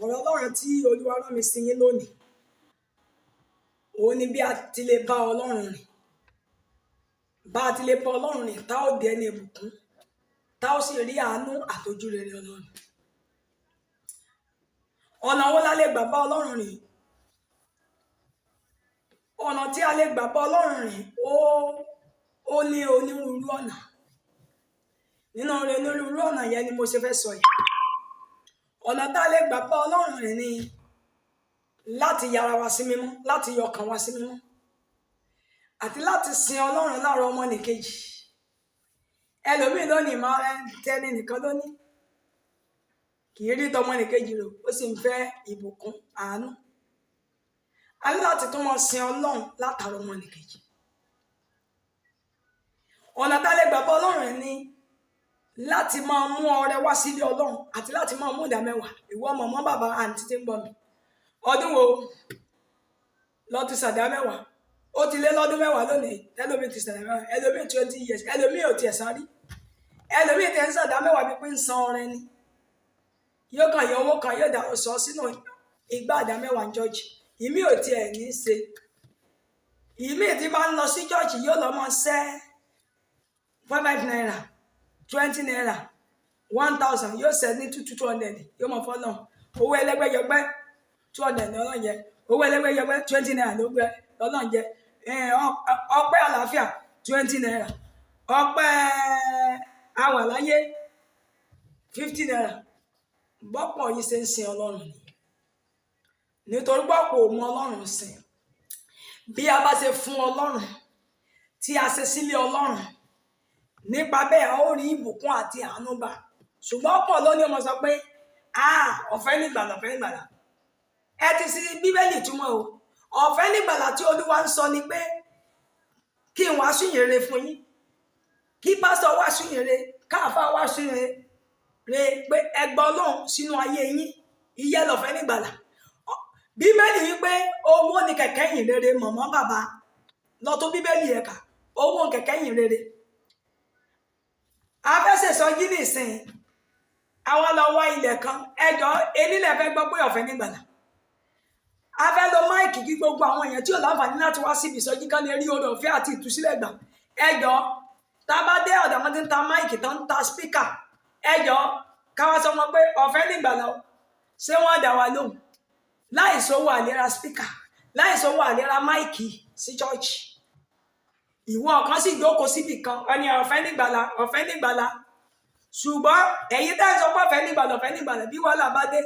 Ọ̀rọ̀ Ọlọ́run tí Olúwa rán mi sí yín lónìí, òun ni bí a ti lè bá Ọlọ́run rìn. Bá a ti lè bá Ọlọ́run rìn, tá ó di ẹni ìbùkún, tá ó sì rí àánú àtojúrere Ọlọ́run. Ọ̀nà wo la lè gbà bá Ọlọ́run rìn? Ọ̀nà tí a lè gbà bá Ọlọ́run rìn, ó ní onírúurú ọ̀nà. Nínú onírúurú ọ̀nà yẹn ni mo ṣe fẹ́ sọ yìí. Ọ̀nà tá a lè gbà bá Ọlọ́run rìn ni láti yára wa sí mímọ́, láti yọ ọkàn wa sí mímọ́, àti láti sin Ọlọ́run lára ọmọnìkejì. Ẹlòmíì lónìí máa ń tẹ́ni nìkan lónìí, kì í rí tọmọnìkejì rò, ó sì ń fẹ́ ìbùkún àánú. A ní láti tún máa sin Ọlọ́run látara ọmọnìkejì. Ọ̀nà tá a lè gbà bá Ọlọ́run rìn ni láti máa mú ọrẹ wá sílé Ọlọ́run àti láti máa mú ìdá mẹ́wàá. Ìwọ mọ̀mọ́, bàbá, àǹtí tí ń gbọ́ mi, ọdún wo lọ ti sàdá mẹ́wàá? Ó ti lé lọ́dún 10 lónìí. Ẹlòmíì ti sàdá mẹ́wàá, ẹlòmíì 20 years, ẹlòmíì ò tiẹ̀ sáré. Ẹlòmíì tẹ̀ ń sàdá mẹ́wàá bí pé ń san ọrẹ ni. Yóò kàn yọ owó kan, yóò dà sọ sínú igbá ìdá mẹ́wàá ní church. Ìmí ò tiẹ̀ ní í ṣe. Ìmí tí bá ń lọ sí church, yóò lọ máa ṣẹ́ 5 5 naira, 20 naira, 1,000, yóò ṣẹ́ ní two two hundred, yóò mọ̀ fọ́nà. Owó ẹlẹ́gbẹ́jọgbẹ́ 200 lọ́nà jẹ, owó ẹlẹ́gbẹ́jọgbẹ́ 20 naira ló gbẹ lọ́nà jẹ. Ọpẹ́ àlàáfíà 20 naira, ọpẹ́ awàláyé 50 naira. Bọ́pọ̀ yìí ṣe ń sin Ọlọ́run ni, nítorí pọ́pọ̀ ò mọ Ọlọ́run sìn. Bí a bá ṣe fún Ọlọ́run, tí a ṣe sílé Ọlọ́run, nípa bẹ́ẹ̀ a ó rí ìbùkún àti àánú gbà. Ṣùgbọ́n ọ̀pọ̀ lónìí ọmọ sọ pé, "Ah, ọ̀fẹ́ nígbàlà, ọ̀fẹ́ nígbàlà." Ẹ ti sí Bíbélì túmọ̀ o. Ọ̀fẹ́ nígbàlà tí Olúwa ń sọ ni pé kí n wàásù ìyìn rere fún yín, kí pásítọ̀ wàásù ìyìn rere, káàfáà wàásù ìyìn rere pé ẹ gba Ọlọ́run sínú ayé yín, ìyẹn lọ̀fẹ́ nígbàlà. Bíbélì wípé owó ni kẹ̀kẹ́ ìyìn rere. Mọ̀mọ́, bàbá, lọ tó Bíbélì ẹ̀ka, owó kẹ̀kẹ́ ìyìn rere. A fẹ́ ṣèsọjí nìsín, àwọn lọ wá ilẹ̀ kan. Ẹjọ́ enílẹ̀ fẹ́ gbọ́ pé ọ̀fẹ́ nígbàlà. A fẹ́ lo mic kí gbogbo àwọn èèyàn tí ò láǹfààní láti wá síbi ìsọjí kan lè rí oore ọ̀fẹ́ àti ìtúsílẹ̀ gbà. Ẹjọ́, tá a bá dé ọ̀dọ̀ àwọn tí ń ta mic, tó ń ta speaker, ẹjọ́, káwá sọ wọn pé ọ̀fẹ́ nígbàlà o, ṣé wọ́n dá wa lóhùn? Láì sówó àlera speaker, láì sówó àlera mic sí church. Ìwọ kan sì jókòó síbì kan, ẹni ọ̀fẹ́ nígbàlà, ọ̀fẹ́ nígbàlà. Ṣùgbọ́n ẹ̀yin tẹ́ ń sọ pé ọ̀fẹ́ nígbàlà, ọ̀fẹ́ nígbàlà, bí wàhálà bá dé.